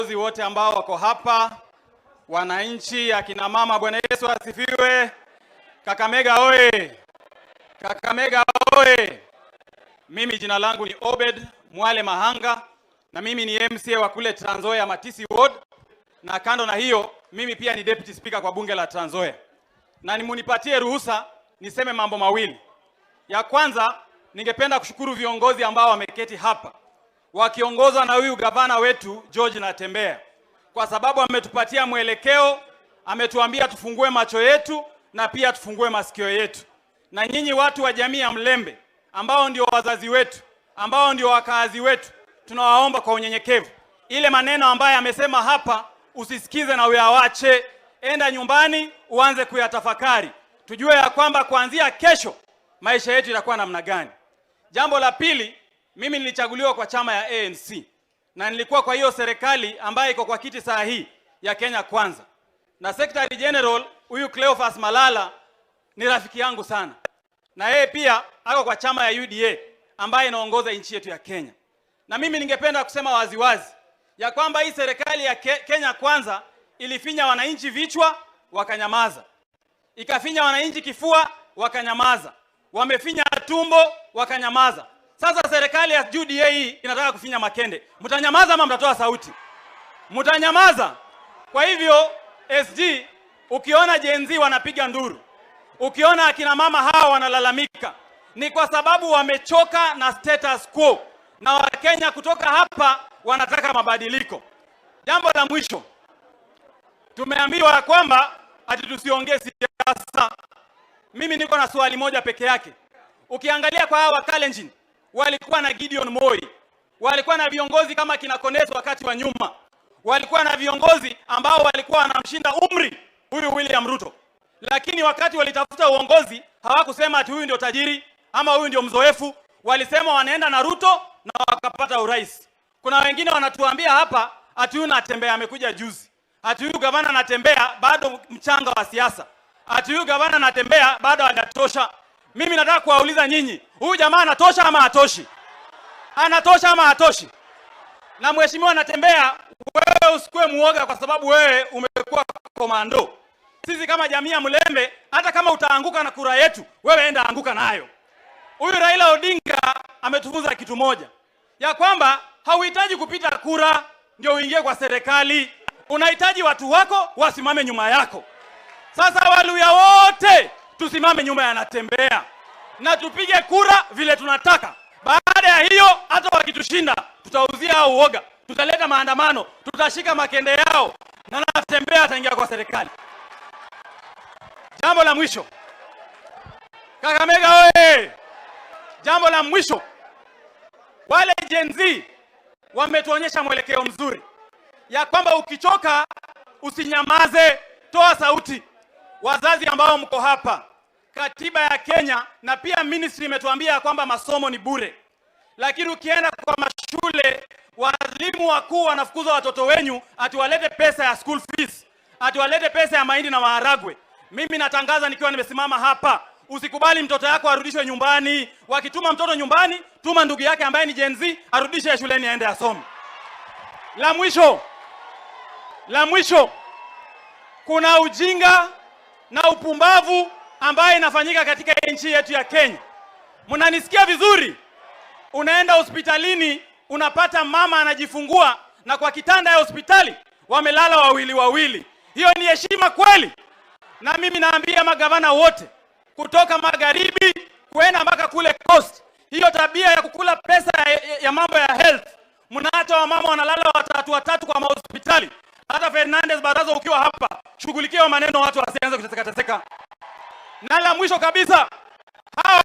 Viongozi wote ambao wako hapa, wananchi, akina mama, Bwana Yesu asifiwe. Kakamega oye! Kakamega oye! Mimi jina langu ni Obed Mwale Mahanga na mimi ni MCA wa kule Trans Nzoia Matisi Ward, na kando na hiyo mimi pia ni deputy speaker kwa bunge la Trans Nzoia, na nimunipatie ruhusa niseme mambo mawili. Ya kwanza, ningependa kushukuru viongozi ambao wameketi hapa wakiongozwa na huyu gavana wetu George Natembeya, kwa sababu ametupatia mwelekeo, ametuambia tufungue macho yetu na pia tufungue masikio yetu. Na nyinyi watu wa jamii ya Mlembe ambao ndio wazazi wetu, ambao ndio wakazi wetu, tunawaomba kwa unyenyekevu, ile maneno ambayo amesema hapa usisikize na uyawache, enda nyumbani uanze kuyatafakari, tujue ya kwamba kuanzia kesho maisha yetu itakuwa namna gani. Jambo la pili, mimi nilichaguliwa kwa chama ya ANC na nilikuwa kwa hiyo serikali ambayo iko kwa kiti saa hii ya Kenya Kwanza, na Secretary General huyu Cleophas Malala ni rafiki yangu sana, na yeye pia ako kwa chama ya UDA ambayo inaongoza nchi yetu ya Kenya. Na mimi ningependa kusema waziwazi ya kwamba hii serikali ya Kenya Kwanza ilifinya wananchi vichwa wakanyamaza, ikafinya wananchi kifua wakanyamaza, wamefinya tumbo wakanyamaza. Sasa serikali ya UDA hii inataka kufinya makende. Mtanyamaza ama mtatoa sauti? Mtanyamaza. Kwa hivyo SG, ukiona Gen Z wanapiga nduru, ukiona akina mama hawa wanalalamika, ni kwa sababu wamechoka na status quo, na Wakenya kutoka hapa wanataka mabadiliko. Jambo la mwisho, tumeambiwa kwamba ati tusiongee siasa. Mimi niko na swali moja peke yake. Ukiangalia kwa hawa Kalenjin walikuwa na Gideon Moi, walikuwa na viongozi kama kina Kones wakati wa nyuma, walikuwa na viongozi ambao walikuwa wanamshinda umri huyu William Ruto, lakini wakati walitafuta uongozi hawakusema ati huyu ndio tajiri ama huyu ndio mzoefu. Walisema wanaenda na Ruto na wakapata urais. Kuna wengine wanatuambia hapa ati huyu Natembeya amekuja juzi, ati huyu gavana Natembeya bado mchanga wa siasa, ati huyu gavana Natembeya bado hajatosha. Mimi nataka kuwauliza nyinyi, huyu jamaa anatosha ama hatoshi? Anatosha ama hatoshi? Na mheshimiwa Natembeya, wewe usikue muoga kwa sababu wewe umekuwa komando. Sisi kama jamii ya Mlembe, hata kama utaanguka na kura yetu, wewe enda anguka nayo. Huyu Raila Odinga ametufunza kitu moja, ya kwamba hauhitaji kupita kura ndio uingie kwa serikali, unahitaji watu wako wasimame nyuma yako. Sasa Waluhya wote tusimame nyuma ya Natembeya na tupige kura vile tunataka. Baada ya hiyo, hata wakitushinda tutauzia hao uoga, tutaleta maandamano, tutashika makende yao na Natembeya ataingia kwa serikali. Jambo la mwisho, Kakamega oye! Jambo la mwisho, wale Gen Z wametuonyesha mwelekeo mzuri ya kwamba ukichoka usinyamaze, toa sauti. Wazazi ambao mko hapa, katiba ya Kenya na pia ministry imetuambia kwamba masomo ni bure, lakini ukienda kwa mashule walimu wakuu wanafukuza watoto wenyu ati walete pesa ya school fees, ati walete pesa ya mahindi na maharagwe. Mimi natangaza nikiwa nimesimama hapa, usikubali mtoto yako arudishwe nyumbani. Wakituma mtoto nyumbani, tuma ndugu yake ambaye ni Gen Z arudishe shuleni aende asome. La mwisho, la mwisho, kuna ujinga na upumbavu ambaye inafanyika katika nchi yetu ya Kenya. Mnanisikia vizuri? Unaenda hospitalini unapata mama anajifungua na kwa kitanda ya hospitali wamelala wawili wawili. Hiyo ni heshima kweli? Na mimi naambia magavana wote kutoka magharibi kwenda mpaka kule coast, hiyo tabia ya kukula pesa ya mambo ya health, mnaacha wamama wanalala watatu watatu kwa mahospitali. Hata Fernandez Baraza ukiwa hapa, shughulikia maneno, watu wasianze kuteseka teseka. Na la mwisho kabisa, hawa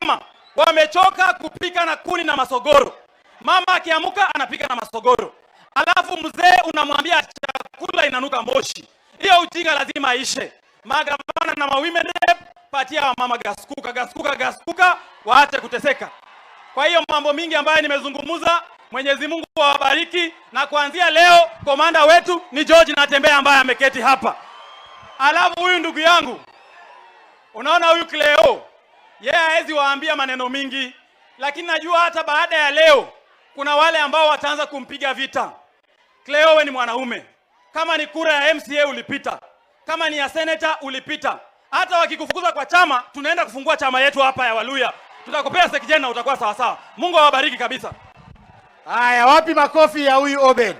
mama wamechoka kupika na kuni na masogoro. Mama akiamuka anapika na masogoro, alafu mzee unamwambia chakula inanuka moshi. Hiyo ujinga lazima ishe. Magavana na ma women rep, patia wamama gas cooker, gas cooker, gas cooker, waache kuteseka. Kwa hiyo mambo mingi ambayo nimezungumza, Mwenyezi Mungu awabariki, na kuanzia leo komanda wetu ni George Natembeya ambaye ameketi hapa. Alafu huyu ndugu yangu, unaona huyu Cleo, yeye hawezi waambia maneno mingi, lakini najua hata baada ya leo kuna wale ambao wataanza kumpiga vita. Cleo, wewe ni mwanaume. Kama ni kura ya MCA ulipita, kama ni ya senator ulipita. Hata wakikufukuza kwa chama, tunaenda kufungua chama yetu hapa ya Waluya. Tutakupea secgen na utakuwa sawa sawa. Mungu awabariki kabisa. Haya, wapi makofi ya huyu Obed?